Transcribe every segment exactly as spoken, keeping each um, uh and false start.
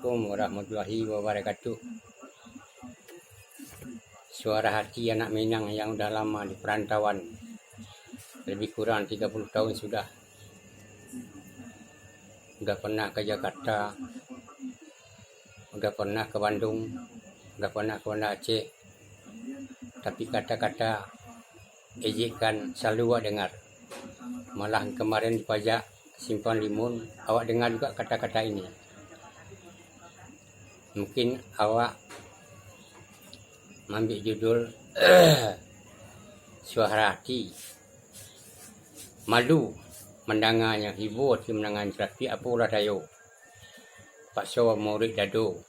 Assalamualaikum warahmatullahi wabarakatuh. Suara hati anak Minang yang udah lama di perantauan, lebih kurang tiga puluh tahun sudah. Udah pernah ke Jakarta, udah pernah ke Bandung, udah pernah ke Banda Aceh. Tapi kata-kata ejekan selalu awak dengar. Malah kemarin di Pajak Simpang Limun, awak dengar juga kata-kata ini. Mungkin awak maambiak judul Suara Hati. Malu mandanganyo, ibo ati mandanganyo, tapi apo ulah dayo. Pakso maurek dado.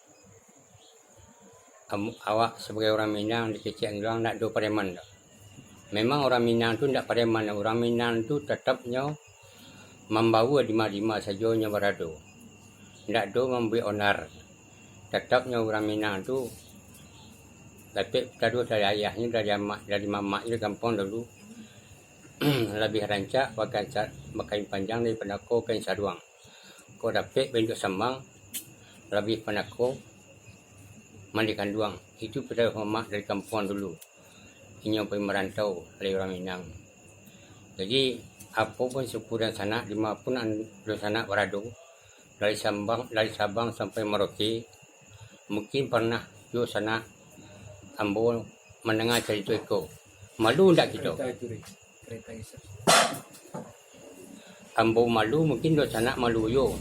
Am-, awak sabagai urang Minang dikecek urang ndak ado pareman doh. Memang urang Minang tu ndak pareman, urang Minang tu tatapnyo mambawa dima-dima sajo nyo barado. Ndak ado mambuek onar. Tatapnyo urang Minang tu dapek taruih dari ayahnyo, dari amak, dari mamaknyo di kampuang dulu. Labiah rancak bakain sa-, bakain panjang daripado ko kain saruang. Kok dapek bainduak sambang, labiah panako mandi kanduang. Itu pitaruah mamak dari kampuang dulu. Inyo pai marantau lai urang Minang. Jadi, apo pun suku dunsanak, dima pun an-, dunsanak barado, dari Sambang, dari Sabang sampai Merauke, mungkin parnah juo sanak ambo mandanga carito iko. Malu ndak kito? Kereta itu, Ri. Kereta Isab. Ambo malu, mungkin dunsanak malu juo.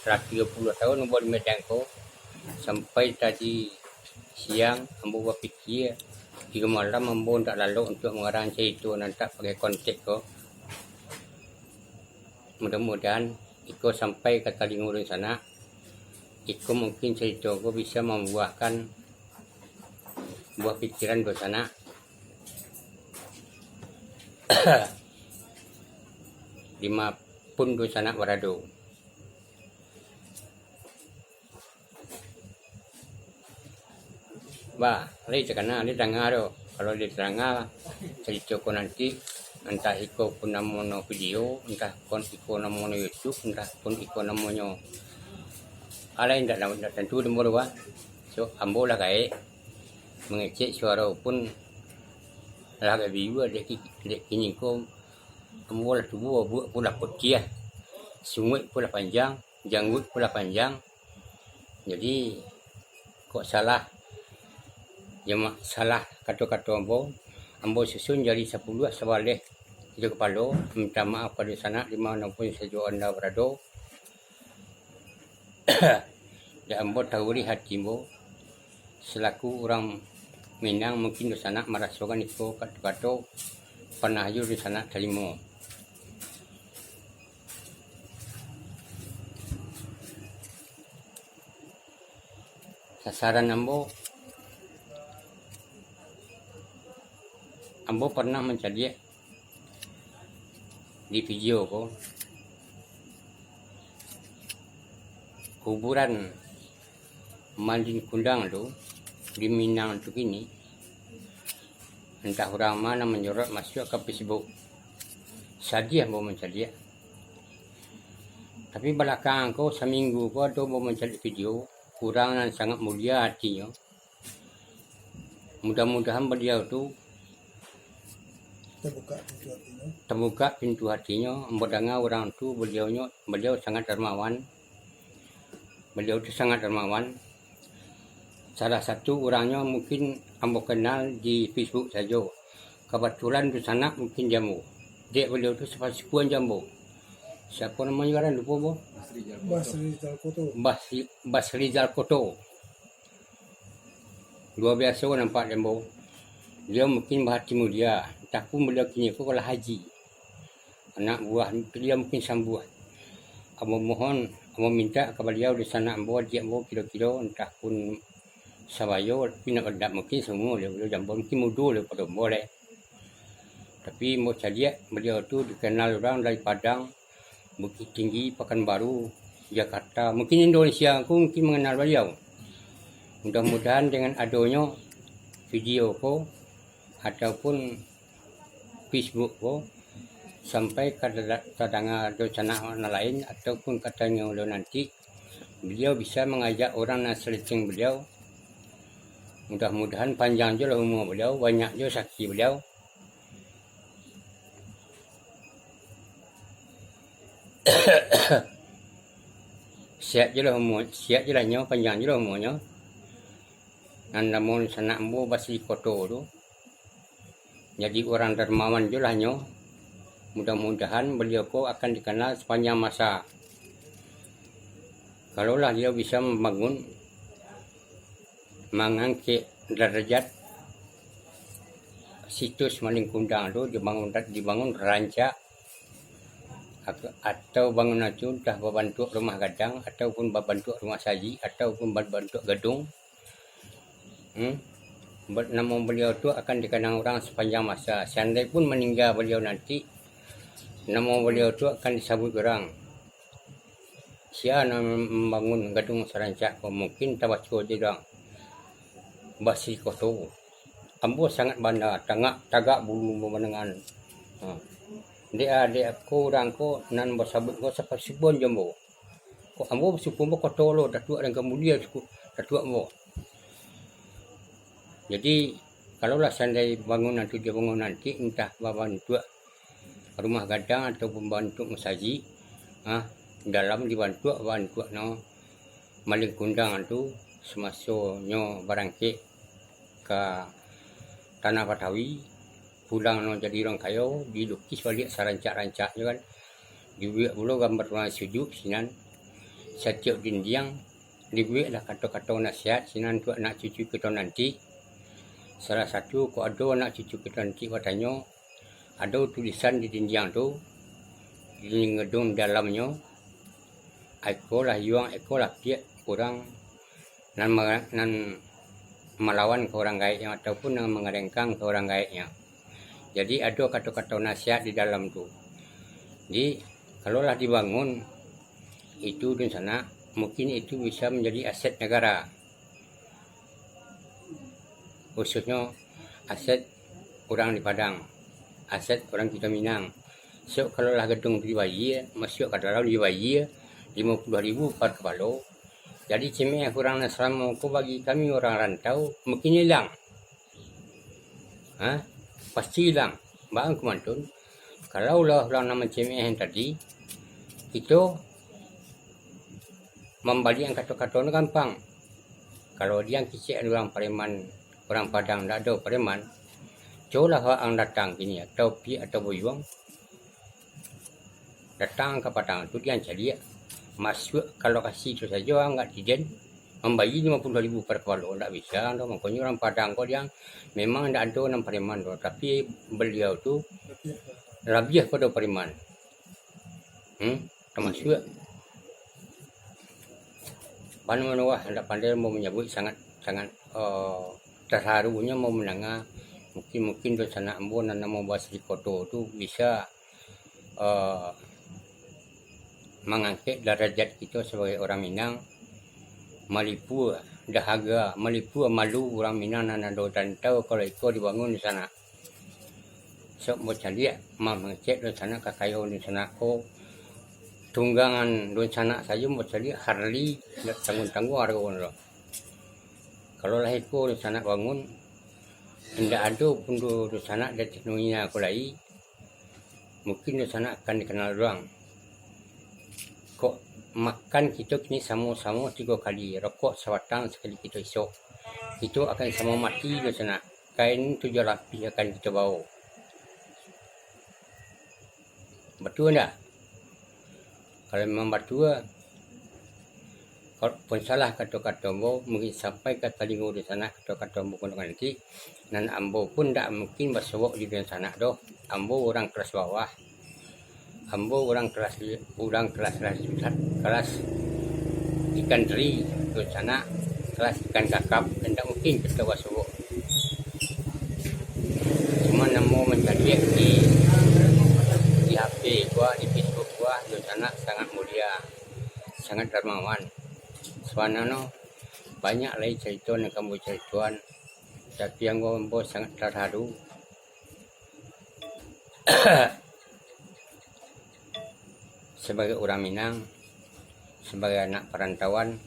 Lah tigo puluah tahun ambo di Medan ko, sampai tadi siang ambo bapikia, tigo malam ambo ndak lalok untuak mangarang carito nan tak pakai kontek ko. Mudah-mudahan iko sampai ka talingo dunsanak, iko mungkin carito ko bisa mambuahkan buah pikiran dunsanak. Dima pun dunsanak barado. Bah, lai takana, lai tadanga doh. Kalau lai tadanga carito ko nanti, antah iko pun namonyo video, antah pun iko namonyo YouTube, antah pun iko namonyo alai, indak, indak tantu dek ambo tu, bah. So, ambo lah gaek mangecek, suaro pun lah agak biua dek ki-, dek kini ko. Ambo lah tuo, buak pun lah putiah, sunguik pun lah panjang, jangguik pun lah panjang. Jadi, kok salah, jama-, salah kato-kato ambo, ambo susun jadi sapuluah sabaleh jo kapalo, minta maaf pado sanak di mano pun sajo anda barado. Dek ambo taurih ati ambo, salaku urang Minang, mungkin dunsanak marasokan iko kato-kato parnah juo dunsanak tarimo. Sasaran ambo, ambo parnah mancaliak di video ko, kuburan Malin Kundang tu di Minang tu kini, antah urang ma nan manyorot masuak ka Facebook. Sadiah ambo mancaliak. Tapi balakang ko, saminggu ko ado ambo mancaliak video, urang nan sangat mulia atinyo. Mudah-mudahan baliau tu Tabuka pintu atinyo. Tabuka pintu atinyo, ambo danga urang tu, baliaunyo, baliau sangat darmawan. Baliau tu sangat darmawan. Salah satu urangnyo mungkin ambo kenal di Facebook sajo. Kabatulan dunsanak mungkin di ambo. Dek baliau tu sapasukuan jo ambo. Siapo namonyo ngaran, lupo ambo? Basri Jalkoto. Basri, Basri Jalkoto. Luar biaso nampak dek ambo. Baliau mungkin bahati mulia, antah pun baliau kini ko lah haji. Anak buah baliau mungkin sambuah. Ambo mohon, ambo mintak ka baliau dunsanak ambo, adiak ambo kiro-kiro, antah pun sabayo, tapi ndak, ndak mungkin saumua baliau, baliau jo ambo, mungkin mudo baliau pado ambo lai. Tapi ambo caliak, baliau tu dikenal urang dari Padang, Bukittinggi, Pakanbaru, Jakarta, mungkin Indonesia ko mungkin manganal baliau. Mudah-mudahan dengan adonyo video ko, ataupun Facebook ko, sampai ka tada-, tadanga dunsanak nan lain, ataupun ka talingo ulun nanti, baliau bisa mangajak urang nan sakeliliang baliau. Mudah-mudahan panjang juo lah umua baliau, banyak juo rasaki baliau. Sehat juo lah umua, sehat juo lah nyo, panjang juo lah umuanyo. Nan namo sanak ambo Basri Koto tu, jadi urang darmawan juo lah nyo. Mudah-mudahan baliau ko akan dikenal sapanjang masa. Kalaulah baliau bisa mambangun, mangangkek darajat situs Malin Kundang tu, dibangun, dibangun rancak, ak-, atau bangunan tu antah babantuak rumah gadang, ataupun babantuak rumah saji, ataupun babantuak gadung. Hmm? Ba-, namo baliau tu akan dikenang urang sapanjang masa. Seandai pun maningga baliau nanti, namo baliau tu akan disabuik urang. Sia nan mambangun gadung sarancak ko, mungkin tabaco jo urang Basri Koto. Ambo sangat bangga, tangak tagak bulu ambo mandangan. Ha. Dek a, dek a ko urang ko nan basabuik ko sapasubon jo ambo. Kok ambo basuku ambo Koto lo, Datuak, dan ka mulia suku Datuak ambo. Jadi, kalaulah seandai bangunan tu dibangun nanti, antah babantuak rumah gadang ataupun babantuak masajik, ah, dalam dibantuak babantuak no Malin Kundang tu, samaso nyo barangkek ka Tanah Batawi, pulang no jadi urang kayo, dilukis baliak sarancak-rancaknyo kan, dibuek pulo gambar urang sujud sinan, satiok dindiang dibueklah kato-kato nasihat sinan untuak anak cucu kito nanti. Salah satu, kok ado anak cucu kito nanti batanyo, ado tulisan di dindiang tu, di dinding gedung dalamnyo, iko lah yuang, iko lah piak urang nan ma-, nan malawan ka urang gaeknyo, ataupun nan mangarengkang ka urang gaeknyo. Jadi, ado kato-kato nasihat di dalam tu. Jadi, kalau lah dibangun itu dunsanak, mungkin itu bisa manjadi aset nagara. Khususnyo aset urang di Padang, aset urang kito Minang. Sabab kalau lah gadung tu dibayia, masuak ka dalam dibayia limo puluah ribu per kapalo, jadi cemeh urang nan salamo ko bagi kami urang rantau, mungkin ilang. Ha? Pasti ilang. Baa mangko mantun? Kalau lah urang nan mancemeh tadi, kito mambaliakan kato-kato no gampang. Kalau diang kicek urang pareman, urang Padang ndak ado pareman, colah waang datang kini, atau piak atau buyuang, datang ka Padang tu diang caliak, masuak ka lokasi tu sajo, anggak tiden, mambayia limo puluah ribu per kapalo, ndak bisa doh. Mangkonyo urang Padang ko diang memang ndak ado nan pareman doh, tapi baliau tu labiah pado pareman. Hmm? Tamasuak. Pano manoah, ndak pandai ambo manyabuik, sangat, sangat, eh, tarharunyo ambo mandanga. Mungkin, mungkin dunsanak ambo nan namo Basri Koto tu bisa, eh, mangangkek darajat kito sabagai urang Minang, malipua dahaga, malipua malu urang Minang nan ado rantau kalau iko dibangun dunsanak. Sok bacaliak, ma-, mangecek dunsanak kakayoan dunsanak ko. Tunggangan dunsanak sajo bacaliak Harley, indak tangguang-tangguang aragonyo. Kalau lah iko dunsanak bangun, indak ado pun du-, dunsanak di ateh dunia ko lai, mungkin dunsanak akan dikenal urang. Kok makan kito kini samo-samo tigo kali, rokok sabatang sakali kito isok. Kito akan samo mati dunsanak. Kain tujuah lapih akan kito bawo. Batua ndak? Kalau memang batua, kalaupun salah kato-kato ambo, mungkin sampai ka talingo dunsanak kato-kato ambo ko nanti, nan ambo pun ndak mungkin basobok di dunsanak doh. Ambo urang kelas bawah. Ambo urang kelas, urang kelas, kelas, kelas ikan teri, dunsanak kelas ikan kakap, indak mungkin kito basobok. Cuman ambo mancaliak di, di H P ko, di Facebook ko, dunsanak sangat mulia, sangat darmawan. Sabananyo banyak lai carito nan ka ambo caritoan, tapi ambo, ambo sangat tarharu. Sabagai urang Minang, sabagai anak parantauan,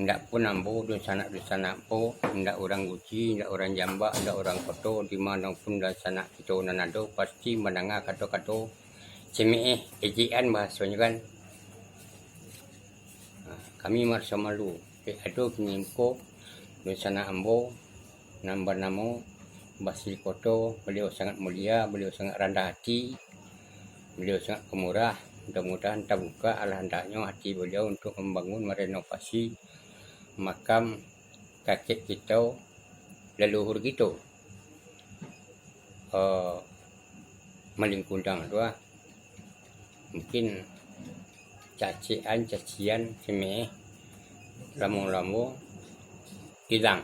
indak pun ambo dunsanak-dunsanak ambo, indak urang Guci, indak urang Jambak, indak urang Koto, di mano pun dunsanak kito nan ado, pasti mandanga kato-kato cemeeh, ejekan bahasonyo kan. Nah, kami maraso malu, dek ado kini muko dunsanak ambo, nan banamo Basri Koto, baliau sangat mulia, baliau sangat randah ati, baliau sangat pamurah. Mudah-mudahan tabuka lah andaknyo ati baliau untuk mambangun, marenovasi makam kakek kito, leluhur kito, eh, Malin Kundang tu lah. Mungkin cacian-cacian cemeeh lamo-lamo ilang.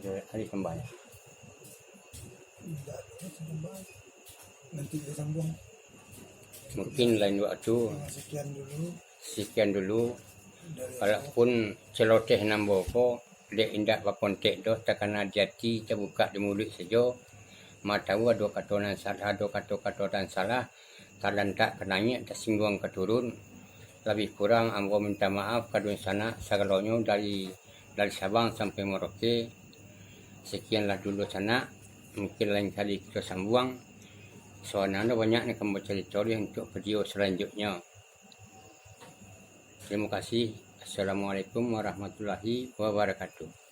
Hari sambah ya. Indak, sambah. Nanti kita sambung. Mungkin lain waktu. Ah, sekian dulu. Sekian dulu. Dari Walaupun celoteh nan ambo ko, dek indak bakontek doh, takana di ati, tabuka di muluik sajo. Ma tahu ado kato nan salah, ado kato-kato nan salah, talantak ka naiak, tasingguang ka turun. Labiah kurang ambo minta maaf ka dunsanak sagalonyo dari, dari Sabang sampai Merauke. Sekianlah dulu sanak, mungkin lain kali kito sambuang. Soalnyo banyak nan ka ambo carito deh untuk video salanjutnyo. Terima kasih. Assalamualaikum warahmatullahi wabarakatuh.